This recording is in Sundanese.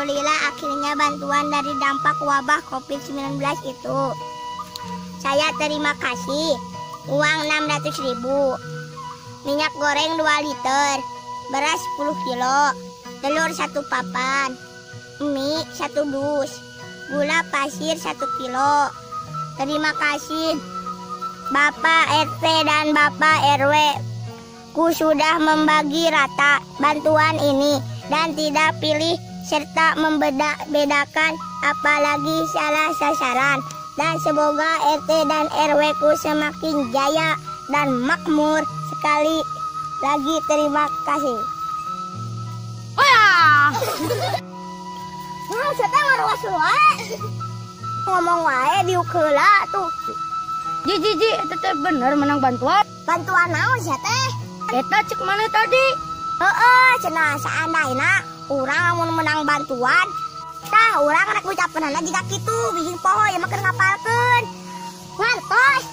Alhamdulillah, akhirnya bantuan dari dampak wabah COVID-19 itu. Saya terima kasih. Uang 600 ribu, minyak goreng 2 liter, beras 10 kilo, telur 1 papan, mie 1 dus, gula pasir 1 kilo. Terima kasih Bapak RT dan Bapak RW ku sudah membagi rata bantuan ini dan tidak pilih serta membeda-bedakan, apalagi salah sasaran. Dan semoga RT dan RW ku semakin jaya dan makmur. Sekali lagi terima kasih. Wah. Nah, saya ngaruas wae. Ngomong wae diuk heula tuh. Ji, ji, ji, eta teh bener menang bantuan. Bantuan naon sia teh? Eta cek mana tadi? Heeh, cenah saandaina urang lamun menang bantuan, tah urang rek ucapanana jiga kitu, bisi poho ya mah keur ngapalkeun. Ngartos.